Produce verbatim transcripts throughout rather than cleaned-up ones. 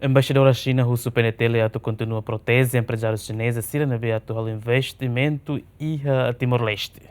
Embaixadora Xina husu P N T L atu kontinua proteje emprezáriu xineza sira ne'ebé atu halo investimentu iha Timor-Leste.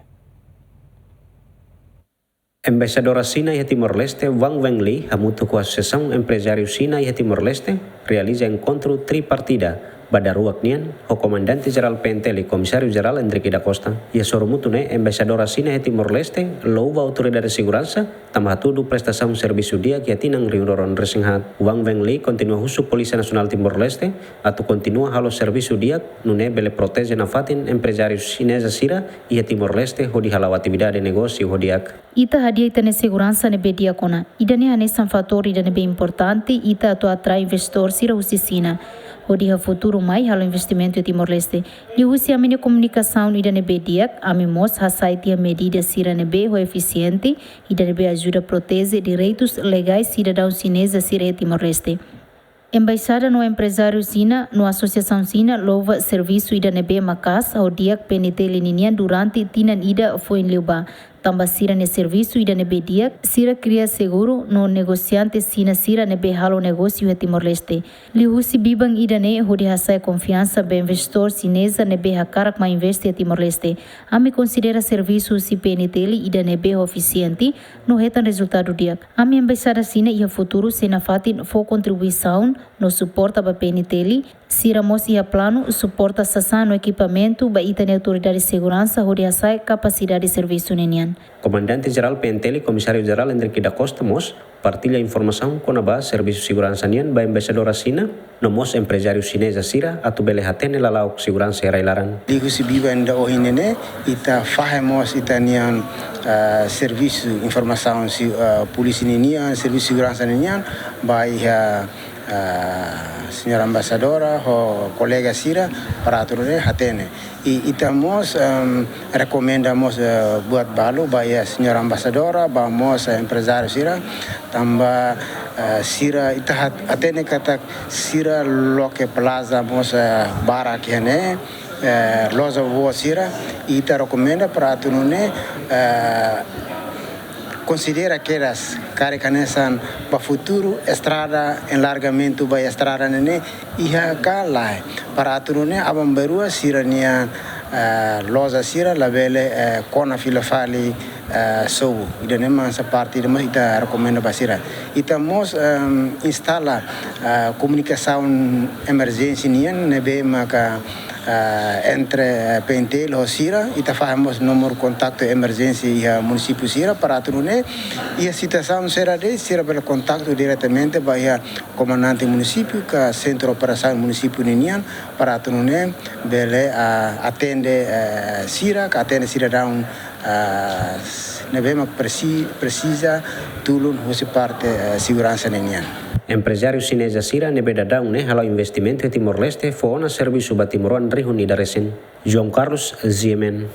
Embaixadora Xina iha Timor-Leste, Wang Wenli, hamutuk ho Asosiasaun Emprezáriu Xina iha Timor-Leste, realiza enkontru tripartida ba daruak nian ho Komandante Jerál P N T L, Komisáriu Jerál Henrique da Costa. Iha sorumutu ne'e, Embaixadora Xina iha Timor-Leste louva autoridade seguransa, tanba hatudu prestasaun servisu di'ak iha tinan rihun rua ruanulu resin haat. Wang Wenli kontinua husu Polísia Nasionál Timor-Leste atu kontinua halo servisu di'ak, nune'e bele proteje nafatin emprezáriu xineza sira iha Timor-Leste hodi hala'o atividade negósiu ho di'ak. Ita hadi'a ita-nia seguransa ne'ebé di'ak ona. Ida-ne'e hanesan fatór ida ne'ebé importante ita atu atrai investidór sira husi Xina, hodi iha futuru mai halo investimentu iha Timor-Leste. Liuhusi ami-nia komunikasaun ida ne'ebé di'ak, ami mós hasa'e tiha medida sira ne'ebé ho efisiente, ida ne'ebé ajuda proteje direitus legais sidadaun xineza sira iha Timor-Leste. Embaixada no emprezáriu Xina no Asosiasaun Xina louva servisu ida ne'ebé maka'as ho di'ak P N T L ninian durante tinan ida foin liubá. Tanba sira-nia servisu ida ne'ebé di'ak, sira kria seguru no negosiante Xina sira ne'ebé halo negósiu iha Timor-Leste. Liuhusi biban ida-ne'e hodi hasa'e konfiansa ba investidór xineza ne'ebé hakarak mai investe iha Timor-Leste. Ami konsidera servisu husi P N T L ida ne'ebé ho efisiente no hetan rezultadu di'ak. Ami Embaixada Xina iha futuru sei nafatin fó kontribuisaun no suporta ba P N T L, sira mós iha planu suporta sasán no ekipamentu ba ita-nia autoridade seguransa hodi hasa'e kapasidade servisu ninian. Komandante Jerál P N T L, Komisáriu Jerál Henrique da Costa mós partilla informasaun kona-ba servisu seguransa nian ba Embaixadora Xina, no mós emprezáriu xineza sira atu bele hatene lala'ok seguransa iha rai-laran. Liuhusi biban ida ohin ne'e, ita fahe mós ita-nian, ah, servisu informasaun si, ah, polísia ninian, servisu seguransa ninian, ba iha, ah, Señora Embaixadora ho kolega sira para atu nune'e hatene. I ita mós, em, rekomenda mós, eh, buat balu ba iha Señora Embaixadora, ba mós, eh, emprezáriu sira, tanba, eh, sira ita hat-, hatene katak sira loke plaza mós, eh, barak iha ne'e, eh, loja boot sira, ita rekomenda para atu nune'e, eh, konsidera kedas karik hanesan ba futuru estrada, alargamentu ba estrada ne'e iha ka lae. Para atu nune'e aban-bainrua sira-nia, eh, loja sira labele, eh, kona fila fali, eh, sobu. Ida-ne'e mak hanesan parte ida mós ita rekomenda ba sira. Ita mós, em, instala, eh, komunikasaun emerjénsia nian ne'ebé maka, eh, entre, eh, P N T L ho sira, ita fahe mós númeru kontaktu emerjénsia iha munisípiu sira para atu nune'e iha situasaun sira de'it sira bele kontaktu diretamente ba iha komandante munisípiu ka sentru operasaun munisípiu ninian para atu nune'e bele, ah, atende, eh, sira ka atende sidadaun, ah, ne'ebé mak presi-, presiza tulun husi parte, eh, seguransa ninian. Emprezáriu xineza sira ne'ebé daudaun ne'e hala'o investimentu iha Timor-Leste fó ona servisu ba timoroan rihun ida resin. João Carlos, G M N.